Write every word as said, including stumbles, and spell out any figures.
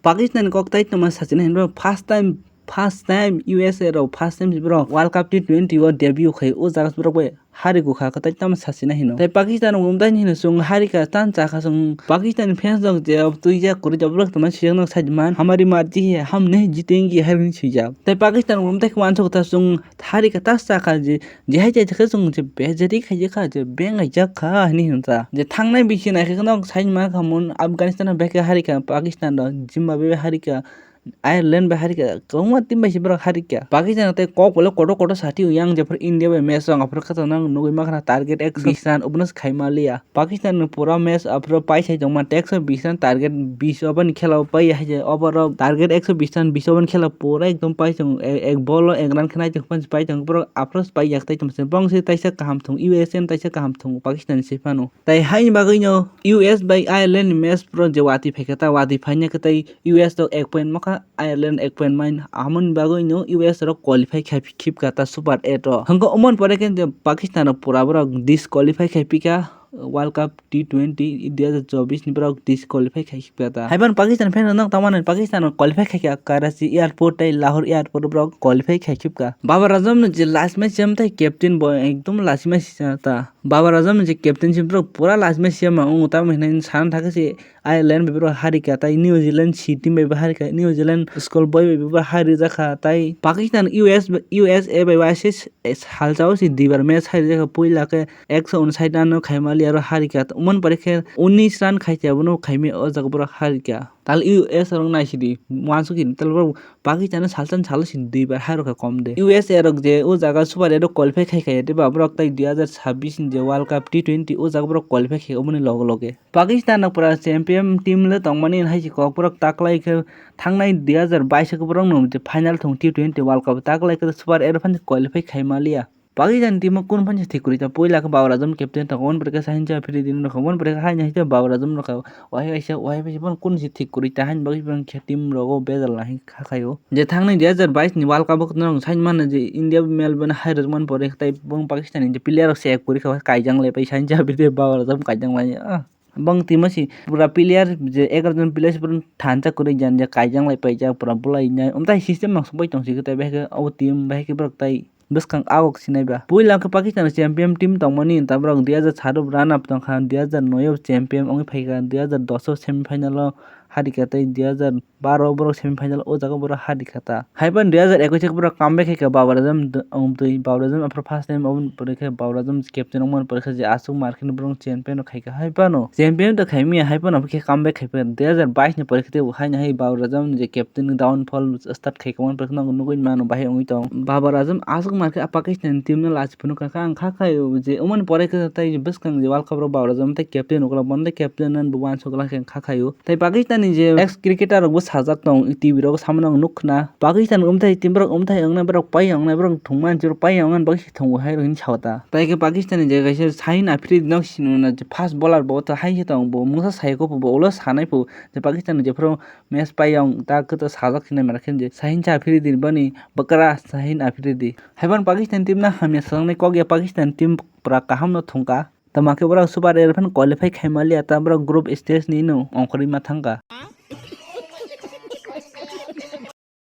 Pakistan ni kok tai tongma sachina hinwi first time, first time U S A rok first time borok World Cup T twenty o debut khai o jaga borok bai hari gukha khe tai tamo sachina hino. Tai Pakistan rok umtai hino chwng hari kha tan cha kha chwng Pakistan fans rok je twi jak kwrwi jak borok tongma sijak no side man hamari marji hai hum nahi jitenge hai hwnwi swijak. Tai Pakistan rok umtai khe uansuk ta chwng hari kha ta cha kha je, je hai cha khe chwng je bejari khai kha je beng hai jak kha hwnwi hwn ta. Je thangnai bisi nai khe no side man kha mun Afghanistan bai khe hari kha Pakistan rok Zimbabwe bai hari kha Ireland bai hari kha, kwbangma team bai se borok hari kha. Pakistan tei kok bole kotor kotor sati yang jephru India bai match rok aphuru kha nang nugwi ma khana target ekso bish run obono se khai ma liya. Pakistan ni pura match aphuru pai sai tongma tei ekso bish run target bish over ni khela o pai hai je over o target ekso bish run bish over ni khela pura ekdom pai tong ek ball o ek run khna tong pai tong borok aphuru pai yak tai tong se bong se taisa kaham thung U S A ni taisa kaham thung Pakistan se phano. Tai haini bagwi no U S bai Ireland ni match pro je watwi phaikha ta watwi phaina khe tai U S rok ek point mokha Ireland ek point main amoni bagwi no U S rok qualify khai khipkha ta super eight o. Hwnkhe omoni pore khe je Pakistan rok pura borok disqualify khai phikha World Cup T twenty dui hazar chobbish ni borok disqualify khai khipkha ta. Haiban Pakistan fan rok tamo nai Pakistan rok qualify khai kha Karachi airport tei Lahore airport borok qualify khai khipkha. Babar Azam no je last match jam tai captain bo ekdom last match ta. Babar Azam ni je captainship borok pura last match se ma wngo, tamo hinai sana thangkhe se Ireland bai borok harika, tai New Zealand C team bai bo harika, New Zealand school boy bai bo harijak kha, tai Pakistan U S, U S A bai bo se salsa o se duibar match harijak kha, puila khe ekso unsait run no khaima liya aro harika, umoni pore khe unis run khai khe abono khaimai o jaga borok harika. Tal U S rok naisidi, uansukhi tal borok Pakistan salsa ni salo se duibar hai rokha kom de. U S A rok je o jaga super eight o qualify khai kha, tei ba borok tai dui hazar sabbish ni je World Cup T twenty o jaga borok qualify khai oboni loge loge. Pakistan rok pura champion team le tongmani hai se kok borok taklai khe thangnai dui hazar bais o borok no je final thung T twenty World Cup taklai khe super eight o phan qualify khai ma liya. Pakistan team o kunu phan se thik kwrwi ta, puila khe Babar Azam captain tongo, oboni pore khe Shahin Shah Afridi rokha, oboni pore khe haino hai khe Babar Azam rokha, wahai kaisa wahai kaisa bono kunu se thik kwrwi ta, haini bagwi bang khe team rogo bejal nahai kha khaio. Je thangnai dui hazar bais ni World Cup o norok sai mano je India Melbourne hai rwmani pore khe tai bong Pakistan ni je player rok save kwrwi kha, kaijang lai pai Shahin Shah Afridi Babar Azam kaijang lai ah. Bong team o si pura player je egaroh jon player si pura thansa kwrwi jan je kaijang lai paijak pura bulai nai. Omtai system mang sokbai tong si khe tai bai khe abo team bai khe borok tai bwskang agok sinai ba. Puila khe Pakistan champion team tongmani ta borok dui hazar sat o run up tongkha, dui hazar noi o champion wngwi phaikha, dui hazar dos o semi final o harikha tei dui hazar baro borok semi final o jaga borok harikha ta. Haiphano dui hazar ekush o borok comeback khaikha Babar Azam, Babar Azam aphuru first time oboni pore khe Babar Azam captain wngmani pore khe je aswk market borok champion rok khaikha. Haiphano champion to khaimya, haiphano khe comeback khaipha dui hazar bais ni pore khe tei haino hai Babar Azam ni je captain downfall start khaikha, oboni pore khe nugwi mano bahai wngwi tong. Babar Azam aswk market a Pakistan team no last phunuk kha, ang kha khai o je, omoni pore khe tai bwskang je World Cup rok Babar Azam tei captain rok, bono tei captain nani bo uansuk lang khe kha khai o. Tai Pakistan ni je ex cricketer rok bo sajak tong, T V rok samano ang nuk khna. Pakistan umthai team borok umthai wngnai, borok pai wngnai, borok thwngmani, borok pai wngnani bagwi se thwngo hai rok hinwi sao ta. Tai khe Pakistan ni je kaisa Shaheen Afridi no sino na je fast bowler bo, to hai se tong bo, mungsa sai kho bo, ulo sanai pho je Pakistan ni jephuru match pai wng ta khe to sajak sinai mara khe je Shaheen Shah Afridi bani bwkra Shaheen Afridi. Haiphano Pakistan team no hamya swlangni kok ya, Pakistan team pura kaham no thungkha. Tamo khe borok Super Eight phano qualify khai maliya, ta borok group stage ni no ongkhorwi ma thangkha.